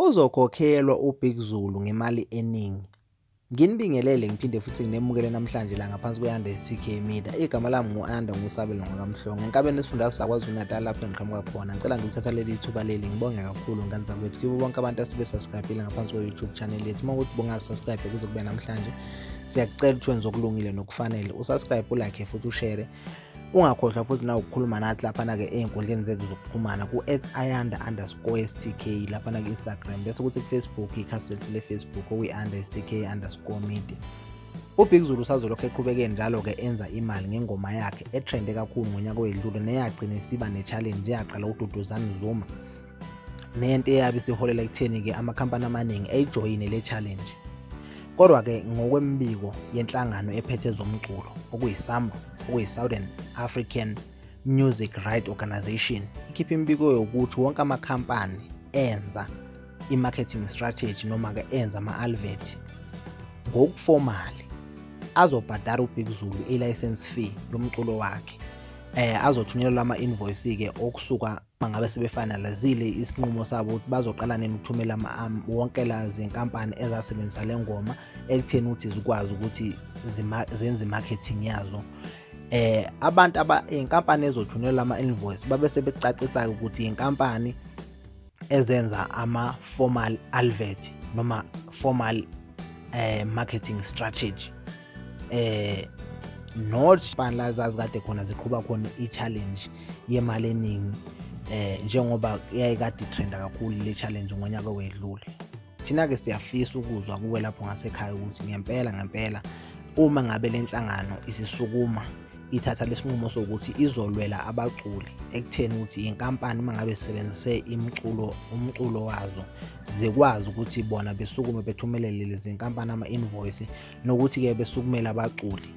Uzokhokhelwa uBig Zulu ngemali eningi. Nginibingelele ngiphinde futhi nginemukele namhlanje la ngaphansi kwe-Anda STK Media. Igama lami ngu-Anda nguSabelo ngwaKaMhlongo. Enkabeni esifundazwe saKwaZulu-Natal lapho engiqhamuka khona. Ngicela nje ukuthatha leli thuba leli ngibonge kakhulu ngane zakwethu kibo bonke abantu asebe-subscribe-ile ngaphansi kwe-YouTube channel yethu. Uma ukuthi bunga-subscribe kuze kube namhlanje, siyakucela ukuthi wenze okulungile nokufanele. U-subscribe, u-like futhi u-share. Ungakhohlwa futhi na ukukhuluma nathi laphana-ke ey'nkundleni zethu zokuxhumana ku@ayanda_stk laphana ku-Instagram, bese kuthi ku-Facebook ikhasi lethu le-Facebook okuyi-anda stk_media. UBig Zulu usazolokhu eqhubeke njalo-ke enza imali ngengoma yakhe e-trende kakhulu ngonyaka oyedlule neyagcina isiba ne-challenge eyaqala uDuduzane Zuma, nento eyabe isiholela ekutheni-ke amakhampani amaningi eyijoyine le challenge. Kodwa-ke ngokwembiko yenhlangano ephethe ezomculo okuyi-SAMRO, okuyi-Southern African Music Right Organisation, ikhipha imibiko yokuthi wonke amakhampani enza i-marketing strategy noma-ke enza ama-advert ngoku-formal azobhadara uBig Zulu i-license fee yomculo wakhe. Azothunyelwa ama-invoice-ke okusuka mangabe sebe-finalizile isinqumo sabo ukuthi bazoqala nini ukuthumela wonke la zinkampani ezasebenzisa le ngoma ekutheni ukuthi zikwazi ukuthi zenze i-marketing yazo. Abantu aba inkampani ezothunyelwa ama-invoice babe sebecacisa ukuthi inkampani ezenza ama-formal advert noma formal marketing strategy, not la zazikade khona ziqhuba khona i-challenge yemali eningi, njengoba yayikade i-trenda kakhulu le challenge ngonyaka owedlule. Thina-ke siyafisa ukuzwa kuwe lapho ngasekhaya ukuthi ngempela ngempela uma ngabe le nhlangano isisukuma ithatha lesinqumo sokuthi izolwela abaculi ekutheni ukuthi inkampani uma ngabe sisebenzise imculo umculo wazo zikwazi ukuthi bona besukume bethumelele lezi nkampani ama-invoice, nokuthi-ke besukumele abaculi,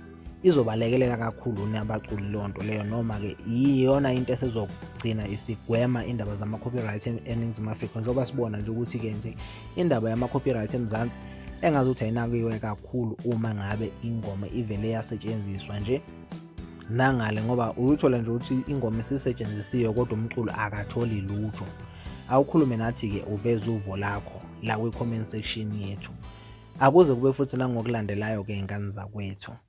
izobalekelela kakhulu nabaculi leyo nto leyo, noma-ke iyona into esezogcina isigwema indaba zama-copyright eNingizimu Afrika, njengoba sibona nje ukuthi-ke nje indaba yama-copyright eMzansi engazuthi ayinakiwe kakhulu uma ngabe ingoma ivele yasetshenziswa nje nangale, ngoba uyuthola nje ukuthi ingoma isisetshenzisiwe kodwa umculo akatholi lutho. Awukhulume nathi-ke uveze uvo lakho la kwi-comment section yethu. Akuze kube futhi nangokulandelayo-ke, ngane zakwethu.